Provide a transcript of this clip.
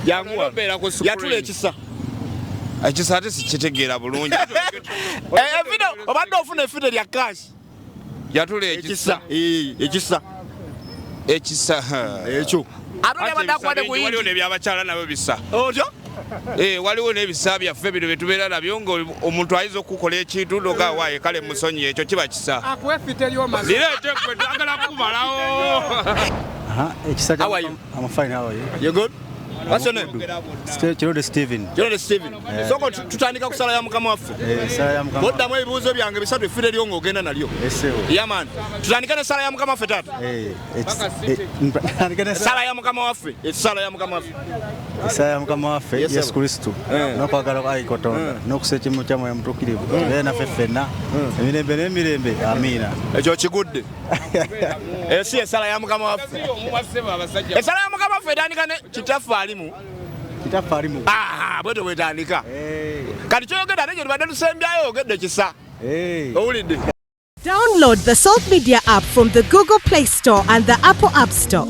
Jangu wano. Obeera ku screen. Yatula ekisa. Ekisa ate sikitegeera bulungi. Eh, evide obadde ofuna efide lya cash. Yatula ekisa. Ekisa. Eh, ekisa. Ekisa. Ekyo. Ate Ate abadde ebisa akuwadde bingi, ku waliwo yingi. n'ebyabakyala nabyo bisa. Otyo? Eh, waliwo n'ebisa byaffe bino bye tubeera nabyo ng'omuntu ayinza okukola ekintu noga waaye kale musonyi ekyo kiba kisa. Akuwa effite ly'omaze. Lireete gwe twagala kumalawo. Aha, ekisa kya How are you? I'm fine, how are you? You good? What's your name? Kirode Steven. Kirode Steven. Soko tutandika ku sala ya mukama waffe. Eh, sala ya mukama. Boddamu ebibuuzo byange bisatu effire lyo ng'ogenda nalyo. Esewo. Yeah man. Tutandike ne sala ya mukama waffe taata. Eh, eh, ntandike ne Sala ya mukama waffe. Essala ya mukama waffe. Essala ya mukama waffe Yes, Yesu sir. Kristo. Eh. N'okwagala kwa Ayi Katonda n'okusa ekimu kya Mwoyo Mutuukirivu. Tubeere naffe ffenna emirembe n'emirembe. Amiina. Ekyo kigudde. Eyo si essala ya mukama waffe. Essala ya mukama waffe etandika ne kitaffe alimu. Kitaffe ali mu. Aha, bwetyo bwetandika. Eh, Kati kyoyogedde ate gye tubadde tusembyayo oyogedde kisa. eh. Owulidde? Download the Salt Media app from the Google Play Store and the Apple App Store.